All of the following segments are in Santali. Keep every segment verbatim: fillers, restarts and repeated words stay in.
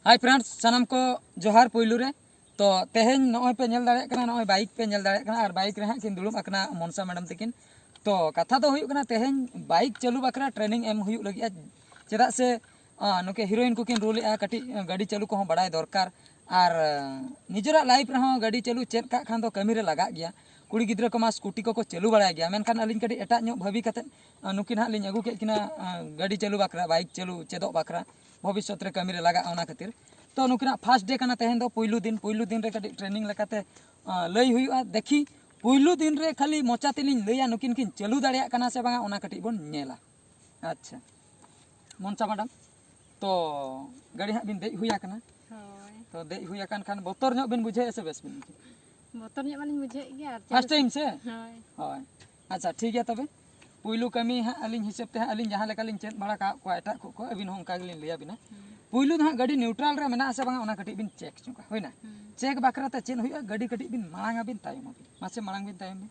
Hi friends, ᱥᱟᱱᱟᱢ ᱠᱚ ᱡᱚᱦᱟᱨ ᱯᱩᱭᱞᱩ ᱨᱮ᱾ ᱛᱚ ᱛᱮᱦᱮᱧ ᱱᱚᱜᱼᱚᱭ ᱯᱮ ᱧᱮᱞ ᱫᱟᱲᱮᱭᱟᱜ ᱠᱟᱱᱟ, ᱱᱚᱜᱼᱚᱭ ᱵᱟᱭᱤᱠ ᱯᱮ ᱧᱮᱞ ᱫᱟᱲᱮᱭᱟᱜ ᱠᱟᱱᱟ, ᱟᱨ ᱵᱟᱭᱤᱠ ᱨᱮ ᱦᱟᱸᱜ ᱠᱤᱱ ᱫᱩᱲᱩᱵ ᱟᱠᱟᱱᱟ ᱢᱚᱱᱥᱟ ᱢᱮᱰᱟᱢ ᱛᱟᱹᱠᱤᱱ᱾ ᱛᱚ ᱠᱟᱛᱷᱟ ᱫᱚ ᱦᱩᱭᱩᱜ ᱠᱟᱱᱟ, ᱛᱮᱦᱮᱧ ᱵᱟᱭᱤᱠ ᱪᱟᱹᱞᱩ ᱵᱟᱠᱷᱨᱟ training ᱮᱢ ᱦᱩᱭᱩᱜ ᱞᱟᱹᱜᱤᱫᱼᱟ᱾ ᱪᱮᱫᱟᱜ ᱥᱮ ᱟᱸ, ᱱᱩᱠᱤᱱ heroine ᱠᱚᱠᱤᱱ ᱨᱩᱞᱮᱫᱼᱟ, ᱠᱟᱹᱴᱤᱡ ᱜᱟᱹᱰᱤ ᱪᱟᱹᱞᱩ ᱠᱚᱦᱚᱸ ᱵᱟᱲᱟᱭ ᱫᱚᱨᱠᱟᱨ᱾ ᱟᱨ ᱟᱸ, ᱱᱤᱡᱮᱨᱟᱜ life ᱨᱮᱦᱚᱸ ᱜᱟᱹᱰᱤ ᱪᱟᱹᱞᱩ ᱪᱮᱫ ᱠᱟᱜ ᱠᱷᱟᱱ ᱫᱚ ᱠᱟᱹᱢᱤ ᱨᱮ ᱞᱟᱜᱟᱜ ᱜᱮᱭᱟ᱾ ᱠᱩᱲᱤ ᱜᱤᱫᱽᱨᱟᱹ ᱠᱚᱢᱟ ᱥᱠᱩᱴᱤ ᱠᱚᱠᱚ ᱪᱟᱹᱞᱩ ᱵᱟᱲᱟᱭ ᱜᱮᱭᱟ, ᱢᱮᱱᱠᱷᱟᱱ ᱟᱹᱞᱤᱧ ᱠᱟᱹᱴᱤᱡ ᱮᱴᱟᱜ ᱧᱚᱜ ᱵᱷᱟᱹᱵᱤ ᱠᱟᱛᱮᱫ ᱟᱸ, ᱱᱩᱠᱤᱱ ᱦᱟᱸᱜ ᱞᱤᱧ ᱟᱹᱜᱩ ᱠᱮᱫ ᱠᱤᱱᱟ, ᱟᱸ, ᱜᱟᱹᱰᱤ ᱪᱟᱹᱞᱩ ᱵᱟᱠᱷᱨᱟ, ᱵᱟᱭᱤᱠ ᱪᱟᱹᱞᱩ ᱪᱮᱫᱚᱜ ᱵᱟᱠᱷᱨᱟ, ᱵᱷᱚᱵᱤᱥᱥᱚᱛ ᱨᱮ ᱠᱟᱹᱢᱤ ᱨᱮ ᱞᱟᱜᱟᱜᱼᱟ ᱚᱱᱟ ᱠᱷᱟᱹᱛᱤᱨ᱾ ᱛᱚ ᱱᱩᱠᱤᱱᱟᱜ first day ᱠᱟᱱᱟ ᱛᱮᱦᱮᱧ ᱫᱚ, ᱯᱩᱭᱞᱩ ᱫᱤᱱ, ᱯᱩᱭᱞᱩ ᱫᱤᱱ ᱨᱮ ᱠᱟᱹᱴᱤᱡ training ᱞᱮᱠᱟᱛᱮ ᱟᱸ, ᱞᱟᱹᱭ ᱦᱩᱭᱩᱜᱼᱟ᱾ ᱫᱮᱠᱷᱤ ᱯᱩᱭᱞᱩ ᱫᱤᱱ ᱨᱮ ᱠᱷᱟᱹᱞᱤ ᱢᱚᱪᱟ ᱛᱮᱞᱤᱧ ᱞᱟᱹᱭᱟ, ᱱᱩᱠᱤᱱ ᱠᱤᱱ ᱪᱟᱹᱞᱩ ᱫᱟᱲᱮᱭᱟᱜ ᱠᱟᱱᱟ ᱥᱮ ᱵᱟᱝᱟ, ᱚᱱᱟ ᱠᱟᱹᱴᱤᱡ ᱵᱚᱱ ᱧᱮᱞᱟ᱾ ᱟᱪᱪᱷᱟ ᱢᱚᱱᱥᱟ ᱢᱮᱰᱟᱢ, ᱛᱚ ᱜᱟᱹᱰᱤ ᱦᱟᱸᱜ ᱵᱤᱱ ᱫᱮᱡ ᱦᱩᱭ ᱟᱠᱟᱱᱟ᱾ ᱦᱳᱭ᱾ ᱛᱚ ᱫᱮᱡ ᱦᱩᱭ ᱟᱠᱟᱱ ᱠᱷᱟᱱ ᱵᱚᱛᱚᱨ ᱧᱚᱜ ᱵᱤᱱ ᱵᱩᱡᱷᱟᱹᱣᱮᱫᱼᱟ ᱥᱮ ᱵᱮᱥ ᱵᱤᱱ ᱵᱩᱡᱷᱟᱹᱣᱮᱫᱼᱟ? ᱵᱚᱛᱚᱨ ᱧᱚᱜ ᱢᱟᱞᱤᱧ ᱵᱩᱡᱷᱟᱹᱣᱮᱫ ᱜᱮᱭᱟ, ᱟᱨ ᱪᱮᱫ First time ᱥᱮ? ᱦᱳᱭ᱾ ᱦᱳᱭ᱾ ᱟᱪᱪᱷᱟ ᱴᱷᱤᱠ ᱜᱮᱭᱟ ᱛᱚᱵᱮ᱾ ᱯᱩᱭᱞᱩ ᱠᱟᱹᱢᱤ ᱦᱟᱸᱜ ᱟᱹᱞᱤᱧ ᱦᱤᱥᱟᱹᱵ ᱛᱮ ᱦᱟᱸᱜ, ᱟᱹᱞᱤᱧ ᱡᱟᱦᱟᱸ ᱞᱮᱠᱟᱞᱤᱧ ᱪᱮᱫ ᱵᱟᱲᱟ ᱠᱟᱜ ᱠᱚᱣᱟ ᱮᱴᱟᱜ ᱠᱚ, ᱟᱹᱵᱤᱱ ᱦᱚᱸ ᱚᱱᱠᱟ ᱜᱮᱞᱤᱧ ᱞᱟᱹᱭ ᱟᱵᱤᱱᱟ᱾ ᱯᱩᱭᱞᱩ ᱫᱚ ᱦᱟᱸᱜ ᱜᱟᱹᱰᱤ neutral ᱨᱮ ᱢᱮᱱᱟᱜᱼᱟ ᱥᱮ ᱵᱟᱝᱟ, ᱚᱱᱟ ᱠᱟᱹᱴᱤᱡ ᱵᱤᱱ check ᱧᱚᱜᱟ, ᱦᱩᱭᱱᱟ? ᱪᱮᱠ ᱵᱟᱠᱷᱨᱟ ᱛᱮ ᱪᱮᱫ ᱦᱩᱭᱩᱜᱼᱟ, ᱜᱟᱹᱰᱤ ᱠᱟᱹᱴᱤᱡ ᱵᱤᱱ ᱢᱟᱲᱟᱝ ᱟᱵᱤᱱ, ᱛᱟᱭᱚᱢ ᱟᱵᱤᱱ, ᱢᱟᱥᱮ ᱢᱟᱲᱟᱝ ᱵᱤᱱ, ᱛᱟᱭᱚᱢ ᱵᱤᱱ᱾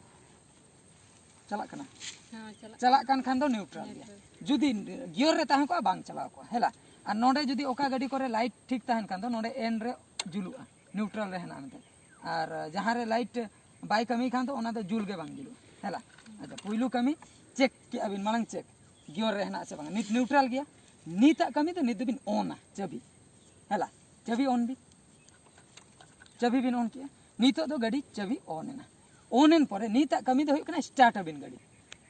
ᱪᱟᱞᱟᱜ ᱠᱟᱱᱟ? ᱦᱮᱸ, ᱪᱟᱞᱟᱜ ᱪᱟᱞᱟᱜ ᱠᱟᱱ ᱠᱷᱟᱱ ᱫᱚ neutral ᱜᱮᱭᱟ᱾ Neutral᱾ ᱡᱩᱫᱤ gear ᱨᱮ ᱛᱟᱦᱮᱸ ᱠᱚᱜᱼᱟ, ᱵᱟᱝ ᱪᱟᱞᱟᱣ ᱠᱚᱜᱼᱟ, ᱦᱮᱞᱟ᱾ ᱟᱨ ᱱᱚᱰᱮ ᱡᱩᱫᱤ ᱚᱠᱟ ᱜᱟᱹᱰᱤ ᱠᱚᱨᱮ light ᱴᱷᱤᱠ ᱛᱟᱦᱮᱱ ᱠᱷᱟᱱ ᱫᱚ ᱱᱚᱰᱮ ᱮᱱ ᱨᱮ ᱡᱩᱞᱩᱜᱼᱟ, neutral ᱨᱮ ᱦᱮᱱᱟᱜᱼᱟ ᱢᱮᱱᱛᱮ᱾ ᱟᱨ ᱡᱟᱦᱟᱸ ᱨᱮ light ᱵᱟᱭ ᱠᱟᱹᱢᱤ ᱠᱷᱟᱱ ᱫᱚ ᱚᱱᱟ ᱫᱚ ᱡᱩᱞ ᱜᱮ ᱵᱟᱝ ᱡᱩᱞᱩᱜᱼᱟ, ᱦᱮᱞᱟ᱾ ᱟᱪᱪᱷᱟ, ᱯᱩᱭᱞᱩ ᱠᱟᱹᱢᱤ check ᱠᱮᱜᱼᱟ ᱵᱤᱱ, ᱢᱟᱲᱟᱝ check gear ᱨᱮ ᱦᱮᱱᱟᱜ ᱥᱮ ᱵᱟᱝ, ᱱᱤᱛ neutral ᱜᱮᱭᱟ᱾ ᱱᱤᱛᱟᱜ ᱠᱟᱹᱢᱤ ᱫᱚ ᱱᱤᱛ ᱫᱚᱵᱤᱱ ᱚᱱᱟ ᱪᱟᱹᱵᱤ, ᱦᱮᱞᱟ, ᱪᱟᱹᱵᱤ on ᱵᱤᱱ᱾ ᱪᱟᱹᱵᱤ ᱵᱤᱱ on ᱠᱮᱜᱼᱟ, ᱱᱤᱛᱚᱜ ᱫᱚ ᱜᱟᱹᱰᱤ ᱪᱟᱹᱵᱤ on ᱮᱱᱟ᱾ On ᱮᱱ ᱯᱚᱨᱮ ᱱᱤᱛᱟᱜ ᱠᱟᱹᱢᱤ ᱫᱚ ᱦᱩᱭᱩᱜ ᱠᱟᱱᱟ start ᱟᱹᱵᱤᱱ ᱜᱟᱹᱰᱤ᱾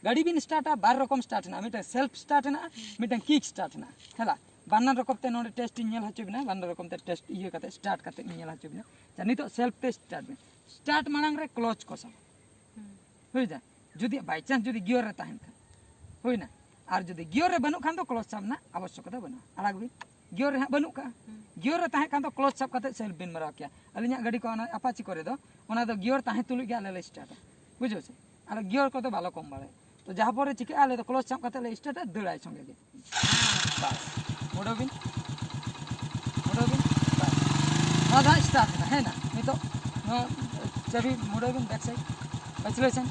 ᱜᱟᱹᱰᱤ ᱵᱤᱱ startᱟ, ᱵᱟᱨ ᱨᱚᱠᱚᱢ start ᱦᱮᱱᱟᱜᱼᱟ, ᱢᱤᱫᱴᱟᱝ self start ᱦᱮᱱᱟᱜᱼᱟ, ᱢᱤᱫᱴᱟᱝ kick start ᱦᱮᱱᱟᱜᱼᱟ, ᱦᱮᱞᱟ᱾ ᱵᱟᱱᱟᱨ ᱨᱚᱠᱚᱢ ᱛᱮ ᱱᱚᱰᱮ test ᱤᱧ ᱧᱮᱞ ᱦᱚᱪᱚ ᱵᱤᱱᱟ, ᱵᱟᱱᱟᱨ ᱨᱚᱠᱚᱢ ᱛᱮ test ᱤᱭᱟᱹ ᱠᱟᱛᱮ, start ᱠᱟᱛᱮ ᱤᱧ ᱧᱮᱞ ᱦᱚᱪᱚ ᱵᱤᱱᱟ᱾ ᱟᱪᱪᱷᱟ, ᱱᱤᱛᱚᱜ self test start ᱵᱤᱱ᱾ Start ᱢᱟᱲᱟᱝ ᱨᱮ clutch ᱠᱚ ᱥᱟᱵᱟ, ᱦᱩᱭ ᱫᱟ᱾ ᱡᱩᱫᱤ by chance ᱡᱩᱫᱤ gear ᱨᱮ ᱛᱟᱦᱮᱱ ᱠᱷᱟᱱ, ᱦᱩᱭᱱᱟ᱾ ᱟᱨ ᱡᱩᱫᱤ gear ᱨᱮ ᱵᱟᱹᱱᱩᱜ ᱠᱷᱟᱱ ᱫᱚ clutch ᱥᱟᱵ ᱨᱮᱱᱟᱜ ᱟᱵᱚᱥᱭᱚᱠᱚᱛᱟ ᱵᱟᱹᱱᱩᱜᱼᱟ, ᱟᱲᱟᱜ ᱵᱤᱱ᱾ Gear ᱨᱮ ᱦᱟᱸᱜ ᱵᱟᱹᱱᱩᱜ ᱠᱟᱜᱼᱟ, gear ᱨᱮ ᱛᱟᱦᱮᱸ ᱠᱷᱟᱱ ᱫᱚ clutch ᱥᱟᱵ ᱠᱟᱛᱮ self ᱵᱤᱱ ᱢᱟᱨᱟᱣ ᱠᱮᱭᱟ᱾ ᱟᱹᱞᱤᱧᱟᱜ ᱜᱟᱹᱰᱤ ᱠᱚ ᱚᱱᱟ Apache ᱠᱚᱨᱮ ᱫᱚ ᱚᱱᱟ ᱫᱚ gear ᱛᱟᱦᱮᱸ ᱛᱩᱞᱩᱡ ᱜᱮ ᱟᱞᱮ ᱞᱮ startᱟ, ᱵᱩᱡᱷᱟᱹᱣ ᱥᱮ? ᱟᱞᱮ gear ᱠᱚᱫᱚ ᱵᱟᱞᱮ ᱠᱚᱢ ᱵᱟᱲᱟᱭᱟ᱾ ᱛᱚ ᱡᱟᱦᱟᱸ ᱯᱚᱨᱮ ᱪᱤᱠᱟᱹᱜᱼᱟ, ᱟᱞᱮ ᱫᱚ clutch ᱥᱟᱵ ᱠᱟᱛᱮ ᱞᱮ startᱟ, ᱫᱟᱹᱲᱟᱭ ᱥᱚᱸᱜᱮ ᱜᱮ᱾ ᱵᱟᱥ, ᱢᱩᱲᱟᱹᱣ ᱵᱤᱱ, ᱢᱩᱲᱟᱹᱣ ᱵᱤᱱ, ᱵᱟᱥ᱾ ᱱᱚᱣᱟ ᱫᱚ ᱦᱟᱸᱜ start ᱮᱱᱟ, ᱦᱮᱸ ᱱᱟ? ᱱᱤᱛᱚᱜ ᱱᱚᱣᱟ ᱪᱟᱹᱵᱤ ᱢᱩᱲᱟᱹᱣ ᱵᱤᱱ, back side, acceleration,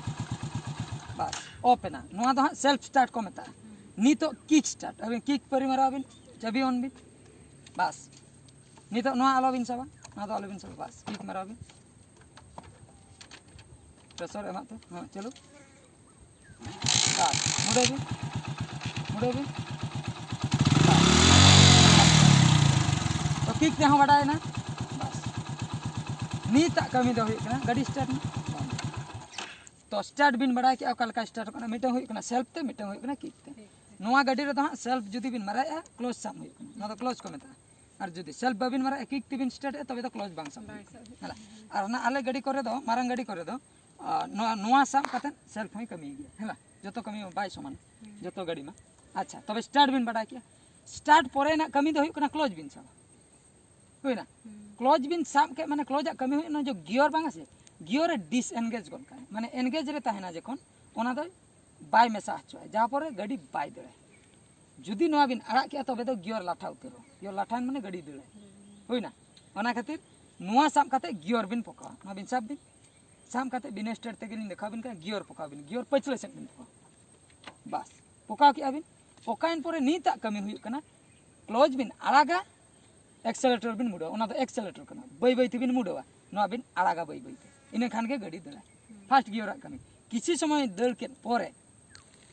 ᱵᱟᱥ, off ᱮᱱᱟ᱾ ᱱᱚᱣᱟ ᱫᱚ ᱦᱟᱸᱜ self start ᱠᱚ ᱢᱮᱛᱟᱜᱼᱟ᱾ ᱱᱤᱛᱚᱜ kick start, ᱟᱹᱵᱤᱱ kick ᱯᱟᱹᱨᱤ ᱢᱟᱨᱟᱣ ᱵᱤᱱ, ᱪᱟᱹᱵᱤ on ᱵᱤᱱ, ᱵᱟᱥ᱾ ᱱᱤᱛᱚᱜ ᱱᱚᱣᱟ ᱟᱞᱚᱵᱤᱱ ᱥᱟᱵᱟ, ᱱᱚᱣᱟ ᱫᱚ ᱟᱞᱚᱵᱤᱱ ᱥᱟᱵᱟ, ᱵᱟᱥ ᱠᱤᱠ ᱢᱟᱨᱟᱣ ᱵᱤᱱ᱾ ᱯᱨᱮᱥᱟᱨ ᱮᱢᱟᱜ ᱛᱮ, ᱦᱮᱸ, ᱪᱟᱹᱞᱩ᱾ ᱵᱟᱥ, ᱢᱩᱰᱟᱹᱣ ᱵᱤᱱ, ᱢᱩᱰᱟᱹᱣ ᱵᱤᱱ᱾ ᱵᱟᱥ᱾ ᱛᱚ ᱠᱤᱠ ᱛᱮᱦᱚᱸ ᱵᱟᱰᱟᱭᱮᱱᱟ᱾ ᱵᱟᱥ, ᱱᱤᱛᱟᱜ ᱠᱟᱹᱢᱤ ᱫᱚ ᱦᱩᱭᱩᱜ ᱠᱟᱱᱟ ᱜᱟᱹᱰᱤ ᱥᱴᱟᱨᱴ ᱢᱮ᱾ ᱛᱚ ᱥᱴᱟᱨᱴ ᱵᱤᱱ ᱵᱟᱲᱟᱭ ᱠᱮᱜᱼᱟ ᱚᱠᱟ ᱞᱮᱠᱟ ᱥᱴᱟᱨᱴ ᱠᱟᱱᱟ, ᱢᱤᱫᱴᱟᱝ ᱦᱩᱭᱩᱜ ᱠᱟᱱᱟ ᱥᱮᱞᱯ ᱛᱮ, ᱢᱤᱫᱴᱟᱝ ᱦᱩᱭᱩᱜ ᱠᱟᱱᱟ ᱠᱤᱠ ᱛᱮ᱾ ᱱᱚᱣᱟ ᱜᱟᱹᱰᱤ ᱨᱮᱫᱚ ᱦᱟᱸᱜ ᱥᱮᱞᱯ ᱡᱩᱫᱤ ᱵᱤᱱ ᱢᱟᱨᱟᱣᱮᱜᱼᱟ, ᱠᱞᱚᱪ ᱥᱟᱵ ᱦᱩᱭᱩᱜ ᱠᱟᱱᱟ, ᱱᱚᱣᱟ ᱫᱚ ᱠᱞᱚᱪ ᱠᱚ ᱢᱮᱛᱟᱜᱼᱟ᱾ ᱟᱨ ᱡᱩᱫᱤ ᱥᱮᱞᱯ ᱵᱟᱵᱤᱱ ᱢᱟᱨᱟᱣᱮᱜᱼᱟ, ᱠᱤᱠ ᱛᱮᱵᱤᱱ ᱥᱴᱟᱨᱴᱮᱜᱼᱟ, ᱛᱚᱵᱮ ᱫᱚ ᱠᱞᱚᱪ ᱵᱟᱝ ᱥᱟᱵ ᱦᱩᱭᱩᱜ ᱠᱟᱱᱟ᱾ ᱦᱮᱸ᱾ ᱟᱨ ᱚᱱᱟ ᱟᱞᱮ ᱜᱟᱹᱰᱤ ᱠᱚᱨᱮ ᱫᱚ, ᱢᱟᱨᱟᱝ ᱜᱟᱹᱰᱤ ᱠᱚᱨᱮ ᱫᱚ, ᱟᱨ ᱱᱚᱣᱟ, ᱱᱚᱣᱟ ᱥᱟᱵ ᱠᱟᱛᱮᱫ ᱥᱮᱞᱯ ᱦᱚᱸᱭ ᱠᱟᱹᱢᱤᱭ ᱜᱮᱭᱟ, ᱦᱮᱸ᱾ ᱡᱚᱛᱚ ᱠᱟᱹᱢᱤ ᱢᱟ ᱵᱟᱭ ᱥᱚᱢᱟᱱᱟ, ᱡᱚᱛᱚ ᱜᱟᱹᱰᱤ ᱢᱟ᱾ ᱟᱪᱪᱷᱟ, ᱛᱚᱵᱮ ᱥᱴᱟᱨᱴ ᱵᱤᱱ ᱵᱟᱰᱟᱭ ᱠᱮᱜᱼᱟ, ᱥᱴᱟᱨᱴ ᱯᱚᱨᱮ ᱨᱮᱱᱟᱜ ᱠᱟᱹᱢᱤ ᱫᱚ ᱦᱩᱭᱩᱜ ᱠᱟᱱᱟ ᱠᱞᱚᱪ ᱵᱤᱱ ᱥᱟᱵᱟ, ᱦᱩᱭᱱᱟ? ᱠᱞᱚᱪ ᱵᱤᱱ ᱥᱟᱵ ᱠᱮᱫ ᱢᱟᱱᱮ ᱠᱞᱚᱪ ᱟᱜ ᱠᱟᱹᱢᱤ ᱦᱩᱭᱩᱜ ᱠᱟᱱᱟ ᱡᱮ ᱜᱤᱭᱚᱨ ᱵᱟᱝᱟ ᱥᱮ, ᱜᱤᱭᱚᱨ ᱮ ᱰᱤᱥᱮᱱᱜᱮᱡᱽ ᱜᱚᱫ ᱠᱟᱜᱼᱟᱭ, ᱢᱟᱱᱮ ᱮᱱᱜᱮᱡᱽ ᱨᱮ ᱛᱟᱦᱮᱱᱟ ᱡᱚᱠᱷᱚᱱ, ᱚᱱᱟ ᱫᱚ ᱵᱟᱭ ᱢᱮᱥᱟ ᱦᱚᱪᱚᱣᱟᱜᱼᱟ, ᱡᱟᱦᱟᱸ ᱯᱚᱨᱮ ᱜᱟᱹᱰᱤ ᱵᱟᱭ ᱫᱟᱹᱲᱟᱭ᱾ ᱡᱩᱫᱤ ᱱᱚᱣᱟ ᱵᱤᱱ ᱟᱲᱟᱜ ᱠᱮᱜᱼᱟ, ᱛᱚᱵᱮ ᱫᱚ ᱜᱤᱭᱚᱨ ᱞᱟᱴᱷᱟ ᱩᱛᱟᱹᱨᱚᱜᱼᱟ᱾ ᱜᱤᱭᱚᱨ ᱞᱟᱴᱷᱟᱭᱮᱱ ᱢᱟᱱᱮ ᱜᱟᱹᱰᱤ ᱫᱟᱹᱲᱟᱭ᱾ ᱦᱩᱭᱱᱟ? ᱚᱱᱟ ᱠᱷᱟᱹᱛᱤᱨ ᱱᱚᱣᱟ ᱥᱟᱵ ᱠᱟᱛᱮ ᱜᱤᱭᱚᱨ ᱵᱤᱱ ᱯᱚᱠᱟᱣᱟ᱾ ᱱᱚᱣᱟ ᱵᱤᱱ ᱥᱟᱵ ᱵᱤᱱ, ᱥᱟᱵ ᱠᱟᱛᱮ ᱵᱤᱱ ᱥᱴᱟᱨᱴ ᱛᱮᱜᱮ ᱞᱤᱧ ᱫᱮᱠᱷᱟᱣ ᱵᱤᱱ ᱠᱟᱱᱟ, ᱜᱤᱭᱚᱨ ᱯᱚᱠᱟᱣ ᱵᱤᱱ, ᱜᱤᱭᱚᱨ ᱯᱟᱹᱪᱷᱞᱟᱹ ᱥᱮᱫ ᱵᱤᱱ ᱯᱚᱠᱟᱣᱟ᱾ ᱵᱟᱥ, ᱯᱚᱠᱟᱣ ᱠᱮᱜᱼᱟ ᱵᱤᱱ᱾ ᱯᱚᱠᱟᱣᱮᱱ ᱯᱚᱨᱮ ᱱᱤᱛᱟᱜ ᱠᱟᱹᱢᱤ ᱦᱩᱭᱩᱜ ᱠᱟᱱᱟ, ᱠᱞᱚᱪ ᱵᱤᱱ ᱟᱲᱟᱜᱟ, ᱮᱠᱥᱮᱞᱮᱴᱚᱨ ᱵᱤᱱ ᱢᱩᱰᱟᱹᱣᱟ᱾ ᱚᱱᱟ ᱫᱚ ᱮᱠᱥᱮᱞᱮᱴᱚᱨ ᱠᱟᱱᱟ, ᱵᱟᱹᱭ ᱵᱟᱹᱭ ᱛᱮᱵᱤᱱ ᱢᱩᱰᱟᱹᱣᱟ, ᱱᱚᱣᱟ ᱵᱤᱱ ᱟᱲᱟᱜᱟ ᱵᱟᱹᱭ ᱵᱟᱹᱭ ᱛᱮ, ᱤᱱᱟᱹ ᱠᱷᱟᱱ ᱜᱮ ᱜᱟᱹᱰᱤ ᱫᱟᱹᱲᱟ᱾ ᱯᱷᱟᱥᱴ ᱜᱤᱭᱚᱨᱟᱜ ᱠᱟᱹᱢᱤ᱾ ᱠᱤᱪᱷᱩ ᱥᱚᱢᱚᱭ ᱫᱟᱹᱲ ᱠᱮᱫ ᱯᱚᱨᱮ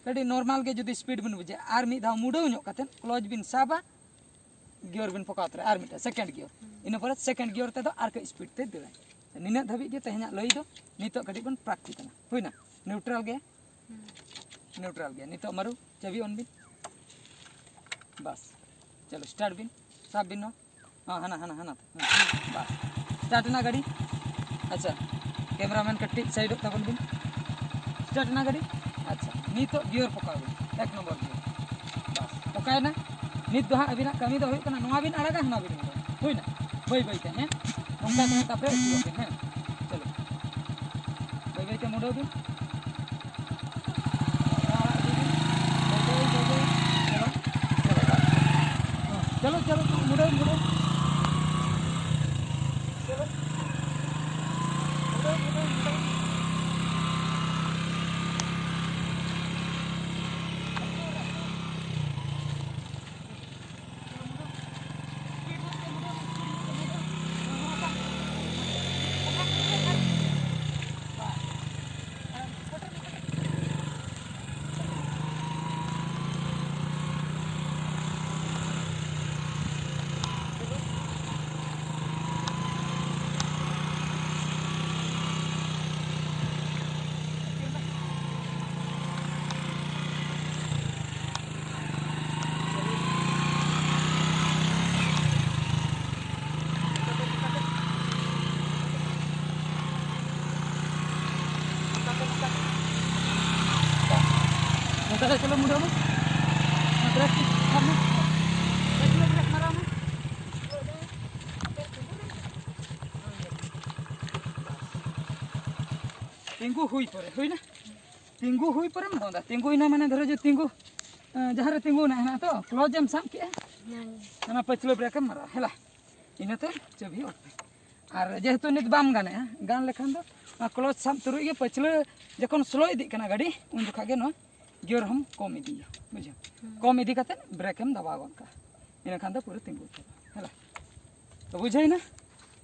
ᱠᱟᱹᱴᱤᱡ ᱱᱚᱨᱢᱟᱞ ᱜᱮ ᱡᱩᱫᱤ ᱥᱯᱤᱰ ᱵᱤᱱ ᱵᱩᱡᱷᱟᱹᱣᱟ, ᱟᱨ ᱢᱤᱫ ᱫᱷᱟᱣ ᱢᱩᱰᱟᱹᱣ ᱧᱚᱜ ᱠᱟᱛᱮᱫ ᱠᱞᱚᱪ ᱵᱤᱱ ᱥᱟᱵᱟ, ᱜᱤᱭᱚᱨ ᱵᱤᱱ ᱯᱚᱠᱟᱣ ᱛᱚᱨᱟ, ᱟᱨ ᱢᱤᱫᱴᱟᱝ ᱥᱮᱠᱮᱱᱰ ᱜᱤᱭᱚᱨ, ᱤᱱᱟᱹ ᱯᱚᱨᱮ ᱥᱮᱠᱮᱱᱰ ᱜᱤᱭᱚᱨ ᱛᱮᱫᱚ ᱟᱨ ᱠᱟᱹᱡ ᱥᱯᱤᱰ ᱛᱮ ᱫᱟᱹᱲᱟᱭ᱾ ᱱᱤᱱᱟᱹᱜ ᱫᱷᱟᱹᱵᱤᱡ ᱜᱮ ᱛᱮᱦᱮᱧᱟᱜ ᱞᱟᱹᱭ ᱫᱚ᱾ ᱱᱤᱛᱚᱜ ᱠᱟᱹᱴᱤᱡ ᱵᱚᱱ ᱯᱨᱟᱠᱴᱤᱥ ᱠᱟᱱᱟ, ᱦᱩᱭᱱᱟ? ᱱᱤᱭᱩᱴᱨᱟᱞ ᱜᱮ, ᱱᱤᱭᱩᱴᱨᱟᱞ ᱜᱮ᱾ ᱱᱤᱛᱚᱜ ᱢᱟᱨᱩ ᱪᱟᱹᱵᱤ ᱚᱱ ᱵᱤᱱ᱾ ᱵᱟᱥ, ᱪᱚᱞᱚ ᱥᱴᱟᱨᱴ ᱵᱤᱱ, ᱥᱟᱵ ᱵᱤᱱ ᱱᱚᱣᱟ᱾ ᱦᱮᱸ, ᱦᱟᱱᱟ, ᱦᱟᱱᱟ, ᱦᱟᱱᱟ᱾ ᱦᱮᱸ, ᱵᱟᱥ᱾ ᱥᱴᱟᱨᱴ ᱮᱱᱟ ᱜᱟᱹᱰᱤ᱾ ᱟᱪᱪᱷᱟ, ᱠᱮᱢᱮᱨᱟᱢᱮᱱ ᱠᱟᱹᱴᱤᱡ ᱥᱟᱭᱤᱰᱚᱜ ᱛᱟᱵᱚᱱ ᱵᱤᱱ᱾ ᱥᱴᱟᱨᱴ ᱮᱱᱟ ᱜᱟᱹᱰᱤ᱾ ᱟᱪᱪᱷᱟ, ᱱᱤᱛᱚᱜ ᱜᱤᱭᱚᱨ ᱯᱚᱠᱟᱣ ᱵᱤᱱ, ᱮᱠ ᱱᱚᱢᱵᱚᱨ ᱜᱤᱭᱚᱨ᱾ ᱵᱟᱥ, ᱯᱚᱠᱟᱭᱮᱱᱟ᱾ ᱱᱤᱛ ᱫᱚ ᱦᱟᱸᱜ ᱟᱹᱵᱤᱱᱟᱜ ᱠᱟᱹᱢᱤ ᱫᱚ ᱦᱩᱭᱩᱜ ᱠᱟᱱᱟ, ᱱᱚᱣᱟ ᱵᱤᱱ ᱟᱲᱟᱜᱟ, ᱦᱟᱱᱟ ᱵᱤᱱ ᱟᱲᱟᱜᱟ᱾ ᱦᱩᱭᱱᱟ? ᱵᱟᱹᱭ ᱵᱟᱹᱭ ᱛᱮ, ᱦᱮᱸ? ᱱᱚᱝᱠᱟ ᱛᱮ ᱛᱟᱯᱚᱨᱮ ᱟᱹᱪᱩᱨᱚᱜ ᱵᱤᱱ, ᱦᱮᱸ? ᱪᱚᱞᱚ᱾ ᱵᱟᱹᱭ ᱵᱟᱹᱭ ᱛᱮ ᱢᱩᱰᱟᱹᱣ ᱵᱤᱱ᱾ ᱵᱟᱹᱭ ᱵᱟᱹᱭ, ᱵᱟᱹᱭ ᱵᱟᱹᱭ᱾ ᱪᱚᱞᱚ᱾ ᱪᱚᱞᱚ, ᱵᱟᱥ᱾ ᱦᱮᱸ᱾ ᱪᱚᱞᱚ, ᱪᱚᱞᱚ, ᱪᱚᱞᱚ, ᱢᱩᱰᱟᱹᱣ, ᱢᱩᱰᱟᱹᱣ᱾ ᱪᱚᱞᱚ᱾ ᱢᱩᱰᱟᱹᱣ, ᱢᱩᱰᱟᱹᱣ, ᱢᱩᱰᱟᱹᱣ᱾ ᱛᱤᱸᱜᱩ ᱦᱩᱭ ᱯᱚᱨᱮ, ᱦᱩᱭᱱᱟ? ᱛᱤᱸᱜᱩ ᱦᱩᱭ ᱯᱚᱨᱮᱢ ᱵᱚᱱᱫᱟ᱾ ᱛᱤᱸᱜᱩᱭᱮᱱᱟ ᱢᱟᱱᱮ ᱫᱷᱚᱨᱚ ᱡᱮ ᱛᱤᱸᱜᱩ, ᱮᱸ, ᱡᱟᱦᱟᱸ ᱨᱮ ᱛᱤᱸᱜᱩ ᱦᱮᱱᱟᱜ, ᱦᱮᱱᱟᱜ ᱛᱚ, ᱠᱞᱚᱪ ᱮᱢ ᱥᱟᱵ ᱠᱮᱜᱼᱟ, ᱦᱮᱸ᱾ ᱚᱱᱟ ᱯᱟᱹᱪᱷᱞᱟᱹ ᱵᱨᱮᱠ ᱮᱢ ᱢᱟᱨᱟ, ᱦᱮᱞᱟ᱾ ᱤᱱᱟᱹᱛᱮ ᱪᱟᱹᱵᱤ ᱚᱯᱷ ᱯᱮ᱾ ᱟᱨ ᱡᱮᱦᱮᱛᱩ ᱱᱤᱛ ᱵᱟᱢ ᱜᱟᱱᱮᱜᱼᱟ, ᱜᱟᱱ ᱞᱮᱠᱷᱟᱱ ᱫᱚ ᱱᱚᱣᱟ ᱠᱞᱚᱪ ᱥᱟᱵ ᱛᱩᱞᱩᱡ ᱜᱮ ᱯᱟᱹᱪᱷᱞᱟᱹ ᱡᱚᱠᱷᱚᱱ ᱥᱞᱳ ᱤᱫᱤᱜ ᱠᱟᱱᱟ ᱜᱟᱹᱰᱤ, ᱩᱱ ᱡᱚᱠᱷᱟ ᱜᱮ ᱱᱚᱣᱟ ᱜᱤᱭᱟᱨ ᱦᱚᱸᱢ ᱠᱚᱢ ᱤᱫᱤᱭᱟ, ᱵᱩᱡᱷᱟᱹᱣ? ᱦᱩᱸ᱾ ᱠᱚᱢ ᱤᱫᱤ ᱠᱟᱛᱮ ᱵᱨᱮᱠ ᱮᱢ ᱫᱟᱵᱟᱣ ᱜᱚᱫ ᱠᱟᱜᱼᱟ, ᱤᱱᱟᱹ ᱠᱷᱟᱱ ᱫᱚ ᱯᱩᱨᱟᱹ ᱛᱤᱸᱜᱩ ᱩᱛᱟᱹᱨᱚᱜᱼᱟ, ᱦᱮᱞᱟ᱾ ᱛᱚ ᱵᱩᱡᱷᱟᱹᱣᱮᱱᱟ?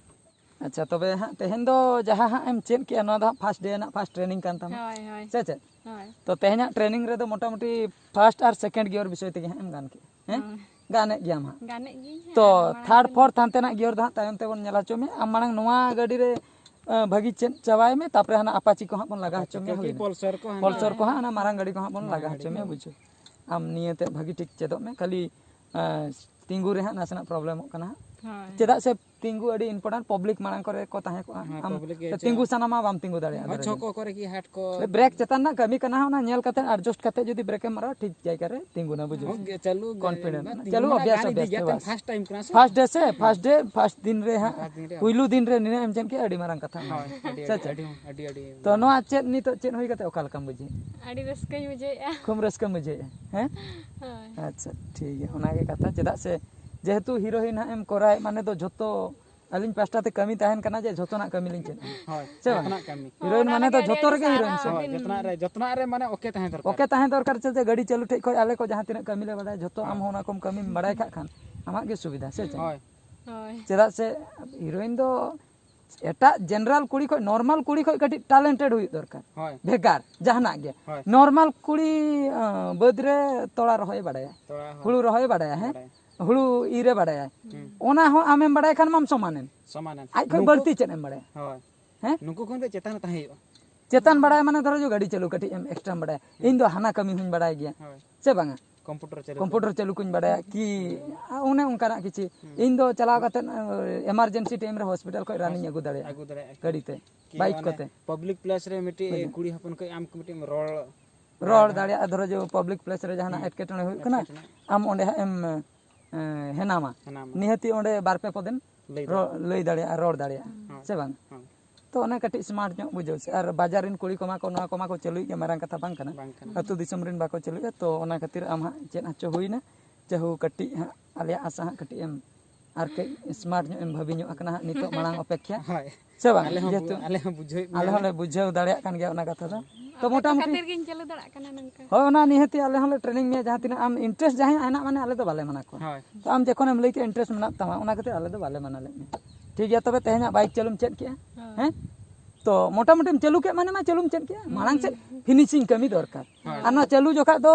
ᱟᱪᱪᱷᱟ, ᱛᱚᱵᱮ ᱦᱟᱸᱜ ᱛᱮᱦᱮᱧ ᱫᱚ ᱡᱟᱦᱟᱸ ᱦᱟᱸᱜ ᱮᱢ ᱪᱮᱫ ᱠᱮᱜᱼᱟ, ᱱᱚᱣᱟ ᱫᱚ ᱦᱟᱸᱜ ᱯᱷᱟᱥᱴ ᱰᱮ ᱨᱮᱱᱟᱜ ᱯᱷᱟᱥᱴ ᱴᱨᱮᱱᱤᱝ ᱠᱟᱱ ᱛᱟᱢᱟ, ᱦᱳᱭ, ᱦᱳᱭ᱾ ᱥᱮ ᱪᱮᱫ? ᱦᱳᱭ᱾ ᱛᱚ ᱛᱮᱦᱮᱧᱟᱜ ᱴᱨᱮᱱᱤᱝ ᱨᱮᱫᱚ ᱢᱚᱴᱟᱢᱩᱴᱤ ᱯᱷᱟᱥᱴ ᱟᱨ ᱥᱮᱠᱮᱱᱰ ᱜᱤᱭᱟᱨ ᱵᱤᱥᱚᱭ ᱛᱮᱜᱮ ᱦᱟᱸᱜ ᱮᱢ ᱜᱟᱱ ᱠᱮᱜᱼᱟ, ᱦᱮᱸ? ᱦᱳᱭ᱾ ᱜᱟᱱᱮᱫ ᱜᱮᱭᱟᱢ ᱦᱟᱸᱜ᱾ ᱜᱟᱱᱮᱫ ᱜᱤᱭᱟᱹᱧ ᱦᱟᱸᱜ, ᱛᱚ ᱟᱫᱚ ᱢᱟᱲᱟᱝ ᱛᱷᱟᱨᱰ, ᱨᱮ ᱯᱷᱳᱨᱛᱷ ᱦᱟᱱᱛᱮᱱᱟᱜ ᱜᱤᱭᱟᱨ ᱫᱚ ᱦᱟᱸᱜ ᱛᱟᱭᱚᱢ ᱛᱮᱵᱚᱱ ᱧᱮᱞ ᱦᱚᱪᱚ ᱢᱮᱭᱟ᱾ ᱟᱢ ᱢᱟᱲᱟᱝ ᱱᱚᱣᱟ ᱜᱟᱹᱰᱤ ᱨᱮ, ᱟᱸ, ᱵᱷᱟᱹᱜᱤ ᱪᱮᱫ ᱪᱟᱵᱟᱭ ᱢᱮ, ᱛᱟᱯᱚᱨᱮ ᱦᱟᱱᱟ ᱟᱯᱟᱪᱤ ᱠᱚ ᱦᱟᱸᱜ ᱵᱚᱱ ᱞᱟᱜᱟ ᱦᱚᱪᱚ ᱢᱮᱭᱟ, ᱦᱩᱭᱱᱟ᱾ ᱯᱚᱞᱥᱟᱨ ᱠᱚ ᱦᱟᱸᱜ ᱯᱚᱞᱥᱟᱨ ᱠᱚ ᱦᱟᱸᱜ ᱦᱟᱱᱟ ᱢᱟᱨᱟᱝ ᱜᱟᱹᱰᱤ ᱠᱚ ᱦᱟᱸᱜ ᱵᱚᱱ ᱢᱟᱨᱟᱝ ᱞᱟᱜᱟ ᱜᱟᱹᱰᱤ ᱦᱚᱪᱚ ᱢᱮᱭᱟ, ᱠᱚ᱾ ᱵᱩᱡᱷᱟᱹᱣ᱾ ᱟᱢ ᱱᱤᱭᱟᱹᱛᱮ ᱵᱷᱟᱹᱜᱤ ᱴᱷᱤᱠ ᱪᱮᱫᱚᱜ ᱢᱮ, ᱠᱷᱟᱹᱞᱤ, ᱟᱸ, ᱛᱤᱸᱜᱩ ᱨᱮ ᱦᱟᱸᱜ ᱱᱟᱥᱮᱱᱟᱜ ᱯᱨᱚᱵᱞᱮᱢᱚᱜ ᱠᱟᱱᱟ ᱦᱟᱸᱜ᱾ ᱦᱳᱭ᱾ ᱪᱮᱫᱟᱜ ᱥᱮ ᱛᱤᱸᱜᱩ ᱟᱹᱰᱤ ᱤᱢᱯᱚᱨᱴᱮᱱᱴ, ᱯᱟᱵᱽᱞᱤᱠ ᱢᱟᱲᱟᱝ ᱠᱚᱨᱮ ᱠᱚ ᱛᱟᱦᱮᱸ ᱠᱚᱜᱼᱟ᱾ ᱦᱮᱸ, ᱟᱢ ᱯᱟᱵᱽᱞᱤᱠ ᱜᱮ ᱛᱤᱸᱜᱩ ᱪᱮᱫ? ᱥᱟᱱᱟᱢᱟ, ᱵᱟᱢ ᱛᱤᱸᱜᱩ ᱫᱟᱲᱮᱭᱟᱜᱼᱟ ᱟᱨ ᱟᱫᱚ ᱨᱮ᱾ ᱪᱷᱚᱠᱚ ᱠᱚᱨᱮ ᱜᱮ ᱦᱟᱴ ᱠᱚ᱾ ᱵᱨᱮᱠ ᱪᱮᱛᱟᱱ ᱨᱮᱱᱟᱜ ᱠᱟᱹᱢᱤ ᱠᱟᱱᱟ, ᱚᱱᱟ ᱧᱮᱞ ᱠᱟᱛᱮ ᱮᱰᱡᱟᱥᱴ ᱠᱟᱛᱮ ᱡᱩᱫᱤ ᱵᱨᱮᱠ ᱮᱢ ᱢᱟᱨᱟᱣᱟ, ᱴᱷᱤᱠ ᱡᱟᱭᱜᱟ ᱨᱮ ᱛᱤᱸᱜᱩᱱᱟ, ᱵᱩᱡᱷᱟᱹᱣ᱾ ᱦᱳᱭ, ᱪᱟᱹᱞᱩ ᱜᱮ, ᱠᱚᱱᱯᱷᱤᱰᱮᱱᱴ ᱢᱟᱱᱮ ᱪᱟᱹᱞᱩ ᱛᱤᱸᱜᱩ ᱢᱟᱱᱮ ᱚᱵᱷᱭᱟᱥ, ᱜᱟᱱ ᱚᱵᱷᱭᱟᱥ ᱤᱫᱤ ᱛᱮ ᱜᱮᱭᱟ, ᱵᱟᱝ᱾ ᱯᱷᱟᱥᱴ ᱴᱟᱭᱤᱢ ᱠᱟᱱᱟ ᱥᱮ᱾ ᱯᱷᱟᱥᱴ ᱰᱮ ᱥᱮ, ᱯᱷᱟᱥᱴ ᱰᱮ, ᱯᱷᱟᱥᱴ ᱫᱤᱱ ᱨᱮ ᱦᱟᱸᱜ, ᱯᱷᱟᱥᱴ ᱫᱤᱱ ᱨᱮ᱾ ᱯᱩᱭᱞᱩ ᱫᱤᱱ ᱨᱮ ᱱᱤᱱᱟᱹᱜ ᱮᱢ ᱪᱮᱫ ᱠᱮᱜᱼᱟ, ᱟᱹᱰᱤ ᱢᱟᱨᱟᱝ ᱠᱟᱛᱷᱟ ᱦᱳᱭ, ᱠᱟᱱᱟ᱾ ᱟᱹᱰᱤ, ᱥᱮ ᱟᱹᱰᱤ, ᱪᱮᱫ? ᱟᱹᱰᱤ, ᱟᱹᱰᱤ, ᱟᱹᱰᱤ᱾ ᱛᱚ ᱱᱚᱣᱟ ᱪᱮᱫ ᱱᱤᱛᱚᱜ ᱪᱮᱫ ᱦᱩᱭ ᱠᱟᱛᱮ ᱚᱠᱟ ᱞᱮᱠᱟᱢ ᱵᱩᱡᱷᱟᱹᱣᱮᱫᱼᱟ? ᱟᱹᱰᱤ ᱨᱟᱹᱥᱠᱟᱹᱧ ᱵᱩᱡᱷᱟᱹᱣᱮᱫᱼᱟ᱾ ᱠᱷᱩᱵ ᱨᱟᱹᱥᱠᱟᱹᱢ ᱵᱩᱡᱷᱟᱹᱣᱮᱫᱼᱟ, ᱦᱮᱸ? ᱦᱳᱭ᱾ ᱟᱪᱪᱷᱟ, ᱴᱷᱤᱠ ᱜᱮᱭᱟ, ᱚᱱᱟᱜᱮ ᱠᱟᱛᱷᱟ᱾ ᱪᱮᱫᱟᱜ ᱥᱮ ᱡᱮᱦᱮᱛᱩ ᱦᱤᱨᱳᱭᱤᱱ ᱦᱟᱸᱜ ᱮᱢ ᱠᱚᱨᱟᱣᱮᱫ, ᱢᱟᱱᱮ ᱫᱚ ᱡᱷᱚᱛᱚ ᱟᱹᱞᱤᱧ ᱯᱟᱥᱴᱟ ᱛᱮ ᱠᱟᱹᱢᱤ ᱛᱟᱦᱮᱱ ᱠᱟᱱᱟ ᱡᱮ ᱡᱷᱚᱛᱚᱱᱟᱜ ᱠᱟᱹᱢᱤ ᱞᱤᱧ ᱪᱮᱫ᱾ ᱦᱳᱭ, ᱥᱮ ᱵᱟᱝ? ᱡᱷᱚᱛᱚᱱᱟᱜ ᱠᱟᱹᱢᱤ᱾ ᱦᱤᱨᱳᱭᱤᱱ ᱚᱱᱟ ᱢᱟᱱᱮ ᱫᱚ ᱨᱮᱜᱮ ᱡᱷᱚᱛᱚ ᱟᱹᱞᱤᱧ ᱨᱮᱜᱮ ᱦᱤᱨᱳᱭᱤᱱ ᱥᱟᱨᱟ ᱥᱮ ᱵᱟᱝ? ᱦᱳᱭ, ᱫᱤᱱ ᱡᱷᱚᱛᱚᱱᱟᱜ ᱨᱮ, ᱡᱷᱚᱛᱚᱱᱟᱜ ᱨᱮ ᱢᱟᱱᱮ ᱳᱠᱮ ᱛᱟᱦᱮᱸ ᱫᱚᱨᱠᱟᱨ᱾ ᱳᱠᱮ ᱛᱟᱦᱮᱸ ᱫᱚᱨᱠᱟᱨ, ᱪᱮᱫᱟᱜ ᱥᱮ ᱜᱟᱹᱰᱤ ᱪᱟᱹᱞᱩ ᱴᱷᱮᱡ ᱠᱷᱚᱡ ᱟᱞᱮ ᱠᱚ ᱡᱟᱦᱟᱸ ᱛᱤᱱᱟᱹᱜ ᱠᱟᱹᱢᱤ ᱞᱮ ᱵᱟᱲᱟᱭᱟ, ᱡᱷᱚᱛᱚ ᱟᱢ ᱦᱳᱭ᱾ ᱦᱚᱸ ᱚᱱᱟ ᱠᱚᱢ ᱠᱟᱹᱢᱤᱢ ᱵᱟᱲᱟᱭ ᱠᱟᱜ ᱠᱷᱟᱱ ᱟᱢᱟᱜ ᱜᱮ ᱥᱩᱵᱤᱫᱷᱟ, ᱥᱮ ᱪᱮᱫ? ᱦᱳᱭ᱾ ᱦᱳᱭ᱾ ᱪᱮᱫᱟᱜ ᱥᱮ ᱦᱤᱨᱳᱭᱤᱱ ᱫᱚ ᱮᱴᱟᱜ ᱡᱮᱱᱟᱨᱟᱞ ᱠᱩᱲᱤ ᱠᱷᱚᱡ, ᱱᱚᱨᱢᱟᱞ ᱠᱩᱲᱤ ᱠᱷᱚᱡ ᱠᱟᱹᱴᱤᱡ ᱴᱮᱞᱮᱱᱴᱮᱰ ᱦᱩᱭᱩᱜ ᱫᱚᱨᱠᱟᱨ᱾ ᱦᱳᱭ᱾ ᱵᱷᱮᱜᱟᱨ ᱡᱟᱦᱟᱱᱟᱜ ᱜᱮ᱾ ᱦᱳᱭ᱾ ᱱᱚᱨᱢᱟᱞ ᱠᱩᱲᱤ, ᱟᱸ, ᱵᱟᱹᱫᱽ ᱨᱮ ᱛᱚᱲᱟ ᱨᱚᱦᱚᱭ ᱵᱟᱲᱟᱭᱟ᱾ ᱛᱚᱲᱟ ᱦᱚᱸ ᱦᱩᱲᱩ ᱨᱚᱦᱚᱭ ᱵᱟᱲᱟᱭᱟ, ᱦᱮᱸ? ᱵᱟᱲᱟᱭᱟ᱾ ᱦᱩᱲᱩ ᱤᱨᱮ ᱵᱟᱲᱟᱭᱟ᱾ ᱦᱩᱸ᱾ ᱚᱱᱟ ᱦᱚᱸ ᱟᱢᱮᱢ ᱵᱟᱲᱟᱭ ᱠᱷᱟᱱ ᱢᱟᱢ ᱥᱚᱢᱟᱱᱮᱱ᱾ ᱥᱚᱢᱟᱱᱮᱱ᱾ ᱟᱡ ᱠᱷᱚᱡ ᱱᱩᱠᱩ ᱵᱟᱹᱲᱛᱤ ᱪᱮᱫ ᱮᱢ ᱵᱟᱲᱟᱭᱟ? ᱦᱳᱭ᱾ ᱦᱮᱸ? ᱱᱩᱠᱩ ᱠᱷᱚᱱ ᱫᱚ ᱪᱮᱛᱟᱱ ᱨᱮ ᱛᱟᱦᱮᱸ ᱦᱩᱭᱩᱜᱼᱟ᱾ ᱪᱮᱛᱟᱱ ᱵᱟᱲᱟᱭ ᱢᱟᱱᱮ ᱫᱷᱚᱨᱚ ᱡᱚ ᱜᱟᱹᱰᱤ ᱪᱟᱹᱞᱩ ᱠᱟᱹᱴᱤᱡ ᱮᱢ ᱮᱠᱥᱴᱨᱟᱢ ᱵᱟᱲᱟᱭᱟ᱾ ᱦᱩᱸ᱾ ᱤᱧ ᱫᱚ ᱦᱟᱱᱟ ᱠᱟᱹᱢᱤ ᱦᱚᱸᱧ ᱵᱟᱲᱟᱭ ᱜᱮᱭᱟ᱾ ᱦᱳᱭ᱾ ᱥᱮ ᱵᱟᱝᱟ? ᱠᱚᱢᱯᱩᱴᱟᱨ ᱪᱟᱹᱞᱩ ᱠᱚᱢᱯᱩᱴᱟᱨ ᱠᱚ᱾ ᱪᱟᱹᱞᱩ ᱠᱚᱧ ᱵᱟᱲᱟᱭᱟ ᱠᱤ, ᱦᱩᱸ᱾ ᱚᱱᱮ ᱚᱱᱠᱟᱱᱟᱜ ᱠᱤᱪᱷᱩ᱾ ᱦᱩᱸ᱾ ᱤᱧ ᱫᱚ ᱪᱟᱞᱟᱣ ᱠᱟᱛᱮᱫ, ᱮᱢᱟᱨᱡᱮᱱᱥᱤ ᱴᱟᱭᱤᱢ ᱨᱮ ᱦᱚᱥᱯᱤᱴᱟᱞ ᱠᱷᱚᱡ ᱨᱟᱱᱤᱧ ᱟᱹᱜᱩ ᱫᱟᱲᱮᱭᱟᱜᱼᱟ᱾ ᱟᱹᱜᱩ ᱫᱟᱲᱮᱭᱟᱜᱼᱟ᱾ ᱜᱟᱹᱰᱤ ᱛᱮ, ᱠᱤ ᱵᱟᱭᱤᱠ ᱢᱟᱱᱮ ᱠᱚᱛᱮ᱾ ᱯᱟᱵᱽᱞᱤᱠ ᱯᱞᱮᱥ ᱨᱮ ᱢᱤᱫᱴᱤᱡ ᱵᱩᱡᱷᱟᱹᱣ᱾ ᱠᱩᱲᱤ ᱦᱚᱯᱚᱱ ᱠᱷᱚᱡ ᱟᱢ ᱢᱤᱫᱴᱤᱡ ᱮᱢ ᱨᱚᱲ ᱨᱚᱲ ᱫᱟᱲᱮᱭᱟᱜᱼᱟ᱾ ᱫᱟᱲᱮᱭᱟᱜᱼᱟ, ᱫᱷᱚᱨᱚ ᱡᱮ ᱯᱟᱵᱽᱞᱤᱠ ᱯᱞᱮᱥ ᱨᱮ ᱡᱟᱦᱟᱱᱟᱜ ᱦᱩᱸ᱾ ᱮᱴᱠᱮᱴᱚᱬᱮ ᱦᱩᱭᱩᱜ ᱠᱟᱱᱟ, ᱮᱴᱠᱮᱴᱚᱬᱮ᱾ ᱟᱢ ᱚᱸᱰᱮ ᱦᱟᱸᱜ ᱮᱢ, ᱮᱸ, ᱦᱮᱱᱟᱢᱟ᱾ ᱦᱮᱱᱟᱢᱟ᱾ ᱱᱤᱦᱟᱹᱛᱤ ᱚᱸᱰᱮ ᱵᱟᱨ ᱯᱮ ᱯᱚᱫᱮᱢ ᱞᱟᱹᱭ ᱨᱚ-, ᱫᱟᱲᱮᱭᱟᱜᱼᱟ᱾ ᱞᱟᱹᱭ ᱫᱟᱲᱮᱭᱟᱜᱼᱟ, ᱨᱚᱲ ᱫᱟᱲᱮᱭᱟᱜᱼᱟ᱾ ᱦᱳᱭ᱾ ᱥᱮ ᱵᱟᱝ? ᱦᱳᱭ᱾ ᱛᱚ ᱚᱱᱟ ᱠᱟᱹᱴᱤᱡ ᱥᱢᱟᱨᱴ ᱧᱚᱜ ᱵᱩᱡᱷᱟᱹᱣ ᱥᱮ᱾ ᱟᱨ ᱵᱟᱡᱟᱨ ᱨᱮᱱ ᱠᱩᱲᱤ ᱠᱚᱢᱟ ᱠᱚ ᱱᱚᱣᱟ ᱠᱚᱢᱟ ᱠᱚ ᱪᱟᱹᱞᱩᱭᱮᱫ ᱜᱮᱭᱟ, ᱢᱟᱨᱟᱝ ᱠᱟᱛᱷᱟ ᱵᱟᱝ ᱠᱟᱱᱟ᱾ ᱵᱟᱝ ᱠᱟᱱᱟ᱾ ᱟᱹᱛᱩ ᱫᱤᱥᱚᱢ ᱨᱮᱱ ᱵᱟᱠᱚ ᱪᱟᱹᱞᱩᱭᱮᱫᱼᱟ, ᱛᱚ ᱚᱱᱟ ᱠᱷᱟᱹᱛᱤᱨ ᱟᱢ ᱦᱟᱸᱜ ᱪᱮᱫ ᱦᱚᱪᱚ ᱦᱩᱭᱱᱟ, ᱡᱟᱦᱳ ᱠᱟᱹᱴᱤᱡ ᱦᱟᱸᱜ ᱟᱞᱮᱭᱟᱜ ᱟᱥᱟ ᱦᱟᱸᱜ ᱠᱟᱹᱴᱤᱡ ᱮᱢ ᱟᱨ ᱠᱟᱹᱡ ᱥᱢᱟᱨᱴ ᱧᱚᱜ ᱮᱢ ᱵᱷᱟᱹᱵᱤ ᱧᱚᱜ ᱟᱠᱟᱱᱟ ᱦᱟᱸᱜ ᱱᱤᱛᱚᱜ ᱢᱟᱲᱟᱝ ᱚᱯᱮᱠᱠᱷᱟ᱾ ᱦᱳᱭ᱾ ᱥᱮ ᱵᱟᱝ? ᱟᱞᱮ ᱦᱚᱸ ᱡᱮᱦᱮᱛᱩ ᱵᱩ-, ᱟᱞᱮ ᱦᱚᱸ ᱵᱩᱡᱷᱟᱹᱣᱮᱫ ᱟᱞᱮ ᱢᱮᱭᱟ᱾ ᱦᱚᱸᱞᱮ ᱵᱩᱡᱷᱟᱹᱣ ᱫᱟᱲᱮᱭᱟᱜ ᱠᱟᱱ ᱜᱮᱭᱟ ᱚᱱᱟ ᱠᱟᱛᱷᱟ ᱫᱚ᱾ ᱛᱚ ᱟᱯᱮ ᱠᱚ ᱢᱚᱴᱟᱢᱩᱴᱤ ᱠᱷᱟᱹᱛᱤᱨ ᱜᱤᱧ ᱪᱟᱹᱞᱩ ᱫᱟᱲᱮᱭᱟᱜ ᱠᱟᱱᱟ ᱱᱚᱝᱠᱟ᱾ ᱦᱳᱭ, ᱚᱱᱟ ᱱᱤᱦᱟᱹᱛᱤ ᱟᱞᱮ ᱦᱚᱸᱞᱮ ᱴᱨᱮᱱᱤᱝ ᱢᱮᱭᱟ, ᱡᱟᱦᱟᱸ ᱛᱤᱱᱟᱹᱜ ᱟᱢ ᱤᱱᱴᱟᱨᱮᱥᱴ ᱡᱟᱦᱟᱸᱭᱟᱜ ᱦᱮᱱᱟᱜ ᱢᱟᱱᱮ ᱟᱞᱮ ᱫᱚ ᱵᱟᱞᱮ ᱢᱟᱱᱟ ᱠᱚᱣᱟ᱾ ᱦᱳᱭ᱾ ᱛᱚ ᱟᱢ ᱡᱚᱠᱷᱚᱱᱮᱢ ᱞᱟᱹᱭ ᱠᱮᱫ ᱤᱱᱴᱟᱨᱮᱥᱴ ᱢᱮᱱᱟᱜ ᱛᱟᱢᱟ, ᱚᱱᱟ ᱠᱷᱟᱹᱛᱤᱨ ᱟᱞᱮ ᱫᱚ ᱵᱟᱞᱮ ᱢᱟᱱᱟ ᱞᱮᱫ ᱢᱮᱭᱟ᱾ ᱴᱷᱤᱠ ᱜᱮᱭᱟ, ᱛᱚᱵᱮ ᱛᱮᱦᱮᱧᱟᱜ ᱵᱟᱭᱤᱠ ᱪᱟᱹᱞᱩᱢ ᱪᱮᱫ ᱠᱮᱜᱼᱟ? ᱦᱳᱭ᱾ ᱦᱮᱸ? ᱛᱚ ᱢᱚᱴᱟᱢᱩᱴᱤᱢ ᱪᱟᱹᱞᱩ ᱠᱮᱫ ᱢᱟᱱᱮ ᱢᱟ ᱪᱟᱹᱞᱩᱢ ᱪᱮᱫ ᱠᱮᱜᱼᱟ, ᱢᱟᱲᱟᱝ ᱥᱮᱫ ᱯᱷᱤᱱᱤᱥᱤᱝ ᱠᱟᱹᱢᱤ ᱫᱚᱨᱠᱟᱨ᱾ ᱦᱳᱭ᱾ ᱟᱨ ᱱᱚᱣᱟ ᱪᱟᱹᱞᱩ ᱡᱚᱠᱷᱟᱡ ᱫᱚ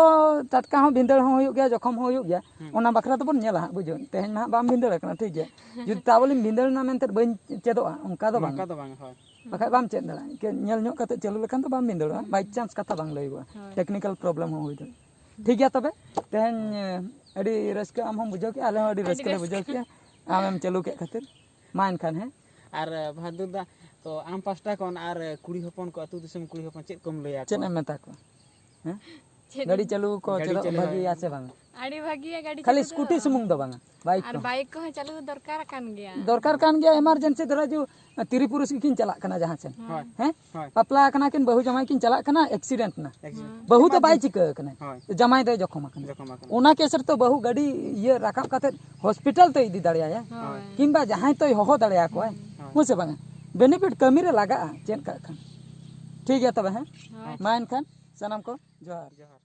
ᱴᱟᱴᱠᱟ ᱦᱚᱸ ᱵᱷᱤᱸᱫᱟᱹᱲ ᱦᱚᱸ ᱦᱩᱭᱩᱜ ᱜᱮᱭᱟ, ᱡᱚᱠᱷᱚᱢ ᱦᱚᱸ ᱦᱩᱭᱩᱜ ᱜᱮᱭᱟ, ᱦᱩᱸ᱾ ᱚᱱᱟ ᱵᱟᱠᱷᱨᱟ ᱫᱚᱵᱚᱱ ᱧᱮᱞᱟ ᱦᱟᱸᱜ, ᱵᱩᱡᱷᱟᱹᱣ᱾ ᱛᱮᱦᱮᱧ ᱢᱟ ᱦᱟᱸᱜ ᱵᱟᱢ ᱵᱷᱤᱸᱫᱟᱹᱲ ᱟᱠᱟᱱᱟ, ᱴᱷᱤᱠ ᱜᱮᱭᱟ᱾ ᱡᱩᱫᱤ ᱛᱟᱵᱚᱞᱤᱧ ᱵᱷᱤᱸᱫᱟᱹᱲ ᱮᱱᱟ ᱢᱮᱱᱛᱮ ᱵᱟᱹᱧ ᱪᱮᱫᱚᱜᱼᱟ, ᱚᱱᱠᱟ ᱫᱚ ᱵᱟᱝ᱾ ᱱᱚᱝᱠᱟ ᱫᱚ ᱵᱟᱝ, ᱦᱳᱭ᱾ ᱵᱟᱠᱷᱟᱡ ᱵᱟᱢ ᱪᱮᱫ ᱫᱟᱲᱮᱭᱟᱜᱼᱟ᱾ ᱤᱱᱠᱟᱹ ᱧᱮᱞ ᱧᱚᱜ ᱠᱟᱛᱮ ᱪᱟᱹᱞᱩ ᱞᱮᱠᱷᱟᱱ ᱫᱚ ᱵᱟᱢ ᱵᱷᱤᱸᱫᱟᱹᱲᱚᱜᱼᱟ, ᱦᱩᱸ᱾ ᱵᱟᱭ ᱪᱟᱱᱥ ᱠᱟᱛᱷᱟ ᱵᱟᱝ ᱞᱟᱹᱭᱚᱜᱼᱟ, ᱦᱳᱭ᱾ ᱴᱮᱠᱱᱤᱠᱮᱞ ᱯᱨᱚᱵᱞᱮᱢ ᱦᱚᱸ ᱦᱩᱭ ᱫᱟᱲᱮᱭᱟᱜᱼᱟ᱾ ᱴᱷᱤᱠ ᱜᱮᱭᱟ, ᱛᱚᱵᱮ ᱛᱮᱦᱮᱧ ᱟᱹᱰᱤ ᱨᱟᱹᱥᱠᱟᱹ ᱟᱢ ᱦᱚᱸᱢ ᱵᱩᱡᱷᱟᱹᱣ ᱠᱮᱜᱼᱟ, ᱟᱞᱮ ᱦᱚᱸ ᱟᱹᱰᱤ ᱟᱹᱰᱤ ᱨᱟᱹᱥᱠᱟᱹ ᱞᱮ ᱨᱟᱹᱥᱠᱟᱹ᱾ ᱵᱩᱡᱷᱟᱹᱣ ᱠᱮᱜᱼᱟ ᱟᱢᱮᱢ ᱪᱟᱹᱞᱩ ᱠᱮᱫ ᱠᱷᱟᱹᱛᱤᱨ᱾ ᱢᱟ ᱮᱱᱠᱷᱟᱱ, ᱦᱮᱸ᱾ ᱟᱨ ᱵᱷᱟᱫᱩ ᱫᱟ, ᱛᱚ ᱟᱢ ᱯᱟᱥᱴᱟ ᱠᱷᱚᱱ ᱟᱨ ᱠᱩᱲᱤ ᱦᱚᱯᱚᱱ ᱠᱚ, ᱟᱹᱛᱩ ᱫᱤᱥᱚᱢ ᱠᱩᱲᱤ ᱦᱚᱯᱚᱱ ᱪᱮᱫ ᱠᱚᱢ ᱞᱟᱹᱭᱟ ᱪᱮᱫ ᱠᱚᱣᱟ? ᱮᱢ ᱢᱮᱛᱟ ᱠᱚᱣᱟ? ᱦᱮᱸ? ᱪᱮᱫ? ᱜᱟᱹᱰᱤ ᱪᱟᱹᱞᱩ ᱠᱚ ᱜᱟᱹᱰᱤ ᱪᱮᱫᱚᱜ ᱪᱟᱹᱞᱩ ᱵᱷᱟᱹᱜᱤᱭᱟ ᱥᱮ ᱵᱟᱝ? ᱟᱹᱰᱤ ᱵᱷᱟᱹᱜᱤᱭᱟ ᱜᱟᱹᱰᱤ ᱠᱷᱟᱹᱞᱤ ᱪᱟᱹᱞᱩ ᱫᱚ᱾ ᱥᱠᱩᱴᱤ ᱥᱩᱢᱩᱝ ᱫᱚ ᱵᱟᱝᱟ, ᱵᱟᱭᱤᱠ ᱟᱨ ᱠᱚᱦᱚᱸ᱾ ᱵᱟᱭᱤᱠ ᱠᱚᱦᱚᱸ ᱪᱟᱹᱞᱩ ᱫᱚᱨᱠᱟᱨ ᱠᱟᱱ ᱜᱮᱭᱟ᱾ ᱫᱚᱨᱠᱟᱨ ᱠᱟᱱ ᱜᱮᱭᱟ, ᱮᱢᱟᱨᱡᱮᱱᱥᱤ ᱫᱷᱟᱨᱟ ᱡᱩ-, ᱛᱤᱨᱤ ᱯᱩᱨᱩᱥ ᱜᱮᱠᱤᱱ ᱪᱟᱞᱟᱜ ᱠᱟᱱᱟ ᱡᱟᱦᱟᱸ ᱥᱮᱱ᱾ ᱦᱳᱭ᱾ ᱦᱮᱸ? ᱦᱳᱭ᱾ ᱵᱟᱯᱞᱟ ᱟᱠᱟᱱᱟ ᱠᱤᱱ, ᱵᱟᱹᱦᱩ ᱡᱟᱶᱟᱭ ᱠᱤᱱ ᱪᱟᱞᱟᱜ ᱠᱟᱱᱟ, ᱮᱠᱥᱤᱰᱮᱱᱴ ᱱᱟ᱾ ᱮᱠᱥᱤᱰᱮᱱᱴ᱾ ᱵᱟᱹᱦᱩ ᱫᱚ ᱮᱢᱟᱨᱡᱮᱱᱥᱤ᱾ ᱵᱟᱭ ᱪᱤᱠᱟᱹ ᱟᱠᱟᱱᱟ᱾ ᱦᱳᱭ᱾ ᱡᱟᱢᱟᱭ ᱫᱚᱭ ᱡᱚᱠᱷᱚᱢ ᱟᱠᱟᱱᱟ᱾ ᱡᱚᱠᱷᱚᱢ ᱟᱠᱟᱱᱟ᱾ ᱚᱱᱟ ᱠᱮᱥ ᱨᱮᱛᱚ ᱵᱟᱹᱦᱩ ᱜᱟᱹᱰᱤ ᱤᱭᱟᱹ ᱨᱟᱠᱟᱵ ᱠᱟᱛᱮ ᱦᱚᱥᱯᱤᱴᱟᱞ ᱛᱮ ᱤᱫᱤ ᱫᱟᱲᱮᱭᱟᱭᱟ᱾ ᱦᱳᱭ᱾ ᱠᱤᱝᱵᱟ ᱡᱟᱦᱟᱸᱭ ᱛᱚᱭ ᱦᱚᱦᱚ ᱫᱟᱲᱮᱭᱟᱠᱚᱣᱟᱭ᱾ ᱦᱳᱭ᱾ ᱦᱮᱸ ᱥᱮ ᱵᱟᱝᱟ? ᱵᱮᱱᱤᱯᱷᱤᱴ ᱠᱟᱹᱢᱤ ᱨᱮ ᱞᱟᱜᱟᱜᱼᱟ, ᱪᱮᱫ ᱠᱟᱜ ᱠᱷᱟᱱ᱾ ᱴᱷᱤᱠ ᱜᱮᱭᱟ ᱛᱚᱵᱮ, ᱦᱮᱸ? ᱦᱳᱭ᱾ ᱢᱟ ᱮᱱᱠᱷᱟᱱ ᱥᱟᱱᱟᱢ ᱠᱚ ᱡᱚᱦᱟᱨ᱾ ᱡᱚᱦᱟᱨ᱾